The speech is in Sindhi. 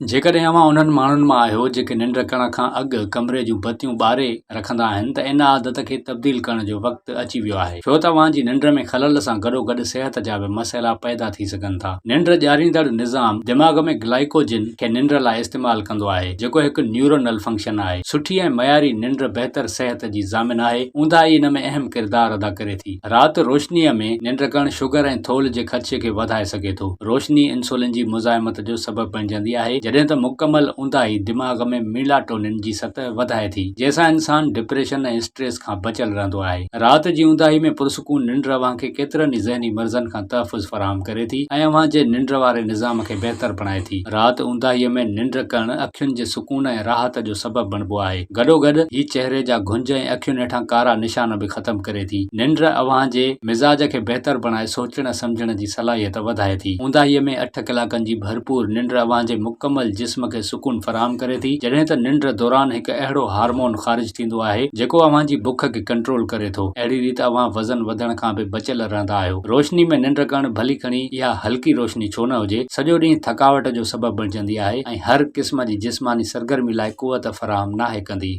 جيڪڏهن اوهان انهن ماڻهن مان آهيو جيڪي ننڊ ڪرڻ کان اڳ ڪمري جون بتيون ٻاري رکندا آهن ته ان عادت کي تبديل ڪرڻ جو وقت اچي ويو آهي ڇو ته اوهان جي ننڊ ۾ خلل سان گڏوگڏ صحت جا به مسئلا پيدا ٿي سگهن ٿا. ننڊ ڏياريندڙ نظام دماغ ۾ گلائيڪوجن کي ننڊ لاء استعمال ڪندو آهي جيڪو هڪ نيورونل فنڪشن آهي. سٺي ۽ معياري ننڊ بهتر صحت جي ضامن آهي. اونداهي ان ۾ اهم ڪردار ادا ڪري ٿي. رات روشنيء ۾ ننڊ ڪرڻ شگر ۽ ٿولهه جي خدشي کي وڌائي سگهي ٿو. روشني انسولين جي مزاحمت جو سبب بڻجندي آهي، جڏهن ته مڪمل اونداهي دماغ ۾ ميلاٽونن جي سطح وڌائي ٿي، جنهن سان انسان ڊپريشن ۽ اسٽريس کان بچيل رهندو آهي. رات جي اونداهي ۾ پرسڪون ننڊ اوهان کي ڪيترن ئي ذهني مرضن کان تحفظ فراهم ڪري ٿي ۽ اوهان جي ننڊ واري نظام کي بهتر بڻائي ٿي. رات اونداهيء ۾ ننڊ ڪرڻ اکين جي سڪون ۽ راحت جو سبب بڻبو آهي. گڏوگڏ هي چهري جا گهنج ۽ اکين هيٺان ڪارا نشان به ختم ڪري ٿي. ننڊ اوهان جي مزاج کي بهتر بڻائي سوچڻ سمجهڻ جي صلاحيت وڌائي ٿي. اونداهيء ۾ اٺ ڪلاڪن جي ڀرپور ننڊ اوهان جي مڪمل جسم کي سڪون فراهم ڪري ٿي، جڏهن ته ننڊ دوران هڪ اهڙو هارمون خارج ٿيندو آهي، جيڪو اوهان جي بک کي ڪنٽرول ڪري ٿو. اهڙي ريت اوهان وزن وڌڻ کان به بچيل رهندا آهيو. روشني ۾ ننڊ ڪرڻ ڀلي کڻي اها هلڪي روشني ڇو نه هجي، سڄو ڏينهن ٿڪاوٽ جو سبب بڻجندي آهي ۽ هر قسم جي جسماني سرگرمي لاء قوت فراهم ناهي ڪندي.